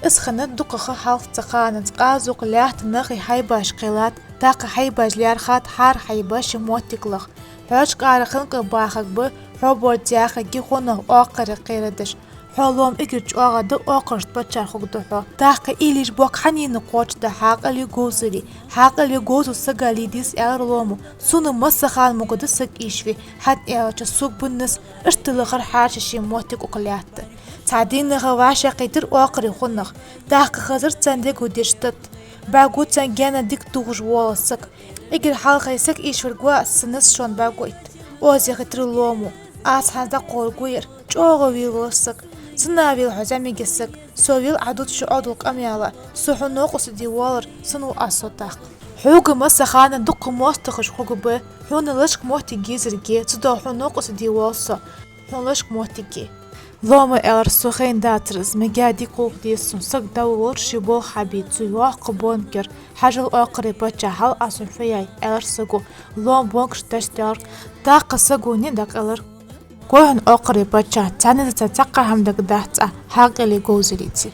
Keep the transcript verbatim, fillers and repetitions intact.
Из хинна дукхагӀа хьалха цу хананца. Къазук лаьтта нахи хьайбаш кхеллад, тӀаккха хьайбаш лаьрхӀад хӀара хьайба ший моттиг лаха. Хьоашкара хинкъа бахаргба, хьо боацаш яхаргья хьона оакхарий кхерадеш. Хьо, лома, эггара чӀоагӀа да, оакхарашта паччахь хургда хьо. ТӀаккха уйла еш боккха хьанна кхоачашда хьаькъали говзали. Хьаькъали говзал сага лийдис, аьлар ломо. Сона массахана могаш да саг эшаве, хӀана аьлча сога беннаб из, иштта лахар хьаьша ший моттиг укх лаьтта. Цхьан дийнахьа вӀашагӀкхийтар оакхарий хиннах. ТӀаккха хезар царна дего деш тат. БӀаргагу царна гаьна дика тохаш вола саг. Эггара хьалха саг эшавергва аз, са низ шоана бӀаргагойт, оза яхийтар ломо. Аз хӀанз дӀакхоачаргва ер. ЧӀоагӀа вийлав саг. Сенна вийлав хьо, зӀамига саг? Со вийлав Ӏа дувцача Ӏодул къамаьла. Со хьона новкъостал де воаллар санна ва аз со тӀаккха. Хьога массахана дукха моастагӀаш хургба, хьона лачкъа моттиг езаргья, цудухьа хьона новкъостал де воалл со. Хьона лачкъа моттиг я. Ломо, аьлар, со хайна дацар из, мегаргдий, кхувргда деза сона. Саг дӀаволавелар, ший болх хьабий цо йоккха бонкера. Хьажал, оакхарий паччахь, хьажал, аз хьона фу яьй, аьлар саго. Лома бонкаш тӀа тӀадаьлар, тӀаккха саго ниӀ дӀакъайлар. Гой хьона, оакхарий паччахь, цхьанне а цхьаккха хӀама дагадац Ӏа хьаькъали говзалца.